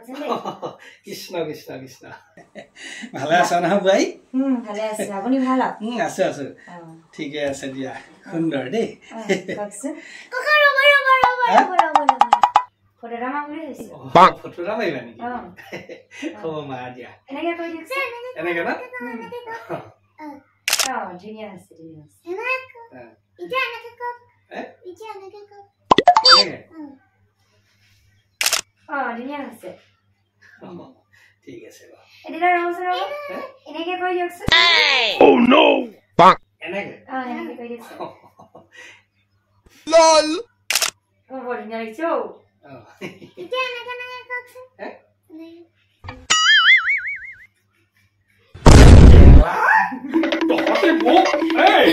দিয়কচোন দেই। কৃষ্ণ কৃষ্ণ কৃষ্ণ। ভালে আছা নহয় বোৱাৰী? ভালে আছো, আপুনি ভাল? আছো আছো, ঠিকে আছে দিয়া। সুন্দৰ দেই। ফটো এটা মাৰিবা নেকি? হ'ব, মাৰা দিয়া। এনেকে ন? ধুনীয়া হৈছে, ধুনীয়া হৈছে। ধুনীয়া হৈছে। ঠিক আছে বাৰু। এতিয়া ৰ'বচোন, ৰ'ব, এনেকে কৰি দিয়কচোন। এনেকে? এনেকে কৰি দিয়কচোন। বৰ ধুনীয়া লাগিছে। তহঁতে মোক এই